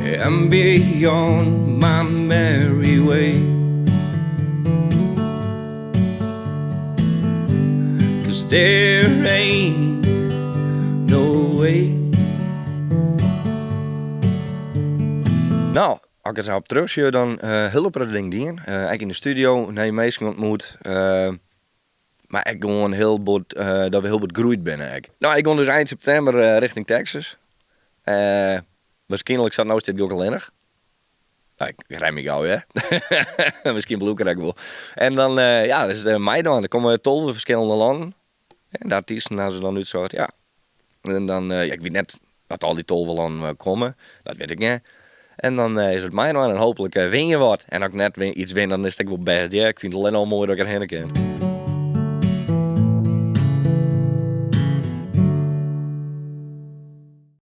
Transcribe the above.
And be on my merry way. Cause there ain't no way. No, as ik der sa op terugsjoch, dan hiel protte dingen dien. Ek yn de studio, nije minsken ontmoet. Mar ek gewoan hiel bot, dat we hiel bot groeid binne ek. No, ik gean dus ein septimber richting Texas. Waarskynlik sa't no stiet gean ik allinnich. No, ik red my gau hear. Miskien bliuw ik der ek wol. En dan, ja, dus meidwaan. Der komme 12 ferskillende lannen. En de artysten ha se dan útsocht, ja. En dan, ja, ik wit net oft al dy 12 lannen komme, dat wit ik net. En dan is it meidwaan en hooplik win je wat. En as ik net iets win, dan is it ek wol bêst hear. Ik fyn it allinne al moai dat ik derhinne kin.